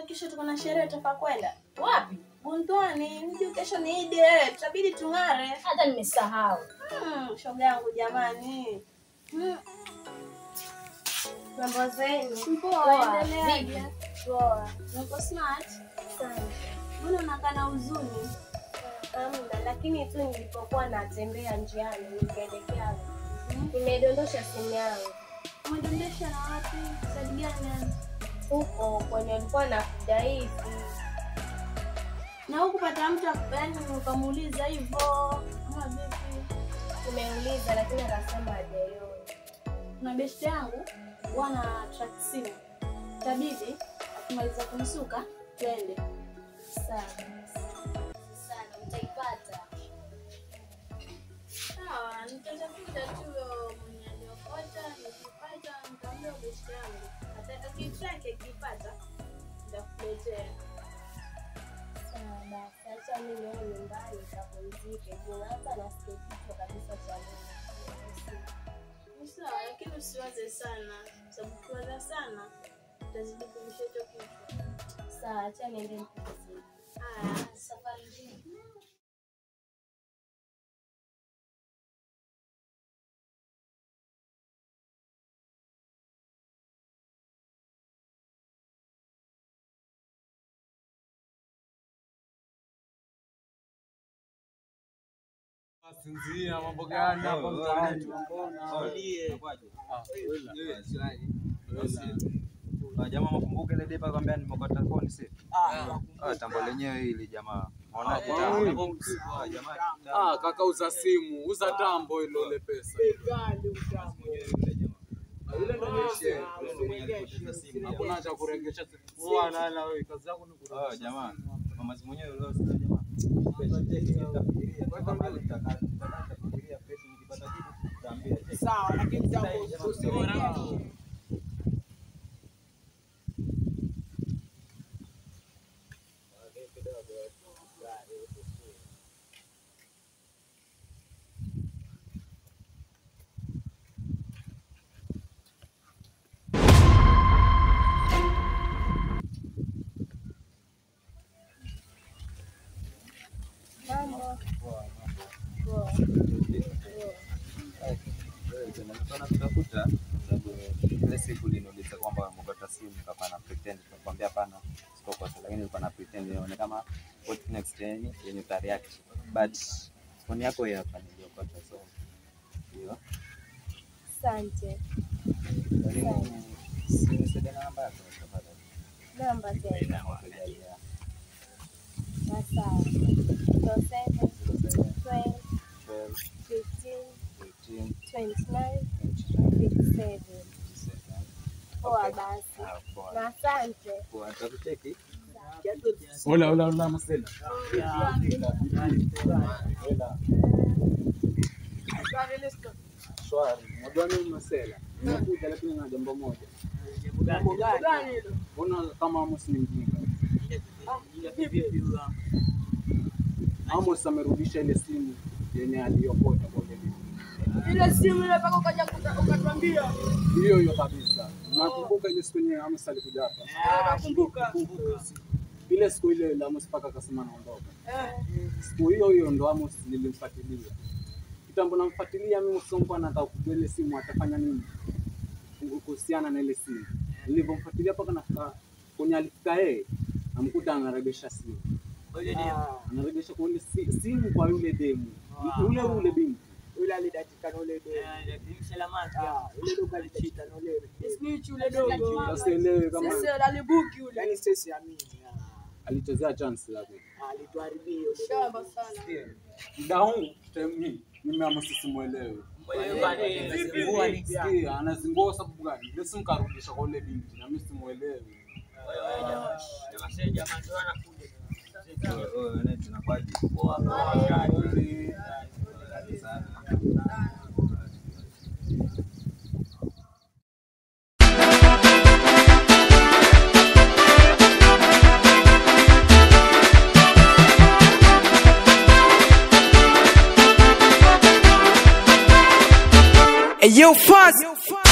Kesho tuko na sherehe, tutafaa kwenda wapi? Buntwani. Unajua kesho ni Idi, tutabidi tung'are. Hata nimesahau. Shoga yangu jamani. Mambo zenu? Poa, endeleaje? Poa. Uko smart? Sana. Mbona unakaa na huzuni? Hamna, lakini tu nilipokuwa natembea njiani nikaelekea nimedondosha simu yangu. Umedondosha na wapi? Saidi gani? Huko kwenye alikuwa anakuja hivi. Na hukupata mtu yani ukamuuliza hivyo ama vipi? Nimeuliza lakini akasema hajaiona. Kuna best yangu wana track simu. Itabidi akimaliza kumsuka twende. Sawa. Sana mtaipata. Sawa, nitatafuta tu mwenye aliokota, nikipata nitamwambia best yangu. Akitrack akipata nitakuletea. Sawa basi, acha mimi leo nyumbani nikapumzike. Juu hata nasikia kichwa kabisa cha leo. Sawa, lakini usiwaze sana, sababu ukiwaza sana utazidi kumisha hicho kichwa. Sawa, acha niende nipumzike. Haya, safari njema. Sinzia mambo gani hapa mtaani mbona? Jamaa makumbuka ile depa kwambia nimekata phone si? Ah, tambo lenyewe hili jamaa. Unaona kitambo. Jamaa. Ah, kaka uza simu, uza tambo ile ile pesa. Yule ndio mwenye. Hakuna cha kuregesha simu. Wewe na wewe kazi yako ni kuregesha. Ah, jamaa. Mama mwenyewe leo sasa jamaa. Sawa, lakini jambo usiregeshe. Nakutafuta sababu ile siku uliniuliza kwamba umekata simu nikakuwa na pretend, nikakwambia hapana sikokosa, lakini nilikuwa na pretend nione kama what next yenye uta react, but phone yako hii hapa niliyokata, so hiyo. Asante. Nisaidie na namba yako tafadhali. Namba tena. Sawa. 07 12 15 29 57. Poa basi. Na asante. Poa, nitakucheki. Hola, hola, hola Marcela. Hola. Shwari, unajua mimi Marcela, nimekuja lakini na jambo moja. Jambo gani hilo? Mbona kama Amos ni mjinga? Amos amerudisha ile simu yenye aliyokota kwa ile. Ile simu ile mpaka ukaja ukatuambia. Hiyo hiyo kabisa. Nakumbuka ile siku yenye Amos alikuja hapa. Nakumbuka. Ile siku ile ile Amos paka akasema naondoka. Siku hiyo hiyo ndo Amos nilimfuatilia. Kitambo namfuatilia mimi Sonko anataka kujua ile simu atafanya nini kuhusiana na ile simu. Nilivyomfuatilia paka nafika kwenye alifika yeye, namkuta anaregesha simu. Anaregesha kwa ile simu kwa yule demu. Yule yule binti. Yule alidatika na ule dogo. Yule dogo alidatika na ule. Snitch yule dogo. Sasa elewe kama Sasa alibuki yule. Yaani sisi siamini. alichezea chance lake. Alituharibia yule. Shamba sana. Muda huu time hii mimi Amos simuelewi. Sikia, anazingua sababu gani? Ile simu karudisha kwa yule binti na mimi simuelewi. Hey, yo, fast.